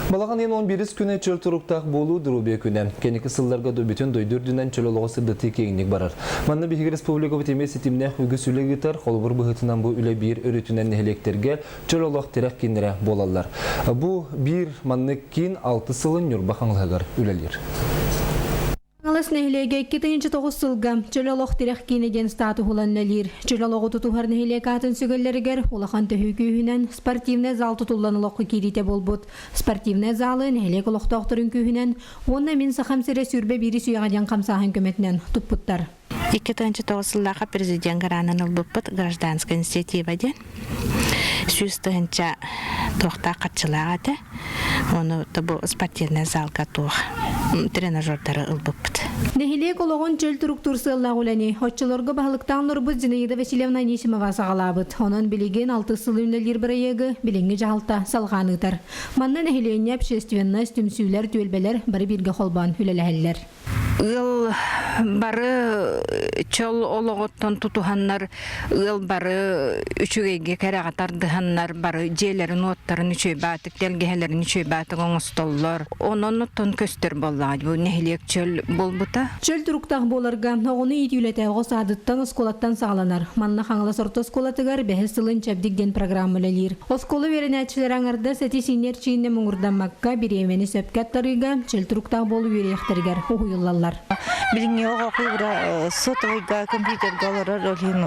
Балаҕан ыйын 11 күнэ чөл туруктаах буолуу доруобуйа күнэ. Кэнники сылларга бүтүн дойду үрдүнэн чөл олоҕу сырдатыы киэҥник барар. Манна биһиги республикабыт эмиэ ситимнээх үгүс үлэ ыытар, холобур быһыытынан бу үлэ биир өрүтүнэн нэһилиэктэргэ чөл олох тирэх кииннэрэ буолаллар. Бу биир маннык киин алты сылын Ньурба Хаҥалаһыгар үлэлиир. Хаҥалас нэһилиэгэ 2009 сылга Чөл олох тирэх киинэ диэн статуһу ылан үлэлиир. Чөл олоҕу тутуһар нэһилиэк аатын сүгэллэригэр улахан төһүү күүһүнэн спортивнай зал тутуллан олоххо киириитэ буолбут. Спортивнай залы нэһилиэк олохтоохторун күүһүнэн уонна Мин Сахам сирэ 21 үйэҕэ диэн хамсааһын көмөтүнэн туппуттар. 2009 сыллаахха президент гранын ылбыппыт гражданская инициатива диэн. 100 тыһыынча туохтаах харчылаах этэ. Ону бу спортивнай залга туох тренажердары ылбыппыт. Нэһилиэк олоҕун чөл туруктуур сыаллаах үлэни оччолорго баһылыктаан олорбут Зинаида Васильевна Анисимова саҕалаабыт. Онон билигин алтыс сыл үлэлиир бырайыагы билиҥҥи дьаһалта салҕаан ыытар. Манна нэһилиэнньэ, общественность, түмсүүлэр, түөлбэлэр бары бииргэ холбоон үлэлэһэллэр. Ыал бары чөл олоҕуттан тутуһаннар, ыал бары үчүгэйгэ кэрэҕэ тардыһаннар, бары дьиэлэрин-уоттарын үчүгэй тэлгэһэлэрин үчүгэй оҥостоллор. Онон оттон көстөр буоллаҕа бу нэһилиэк чөл буолбута. Чөл туруктаах буоларга оҕону иитии үлэтэ оҕо саадыттан, оскуолаттан саҕаланар. Манна Хаҥалас орто оскуолатыгар бэһис сылын Чэбдик диэн программа үлэлиир. Оскуола үөрэнээччилэрэ аҥардас эти-сииннэр чииннэ муҥурдаммакка, бириэмэни сөпкө аттарыыга, чөл туруктаах буолуу үөрүйэхтэригэр уһуйуллаллар. Билиҥҥи оҕо холобура сотовойга, компьютерга олорор ол иһин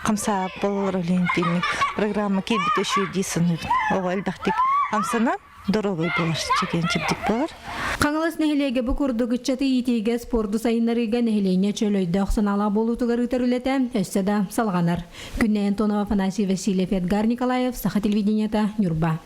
хамсаабыт буолар ол иһин итинник программа киирбитэ үчүгэй дии саныыбын. Оҕо элбэхтик хамсанан доруобай буолар, чэгиэн чэбдик буолар. Хаҥалас нэһилиэгэ бу курдук ыччаты иитиигэ, спорду сайыннарыыга нэһилиэнньэ чөл өйдөөх санаалаах буолуутугар ыытар үлэтэ өссө да салҕанар. Күннэй Антонова, Афанасий Васильев, Эдгар Николаев, Саха телевидениета, Ньурба.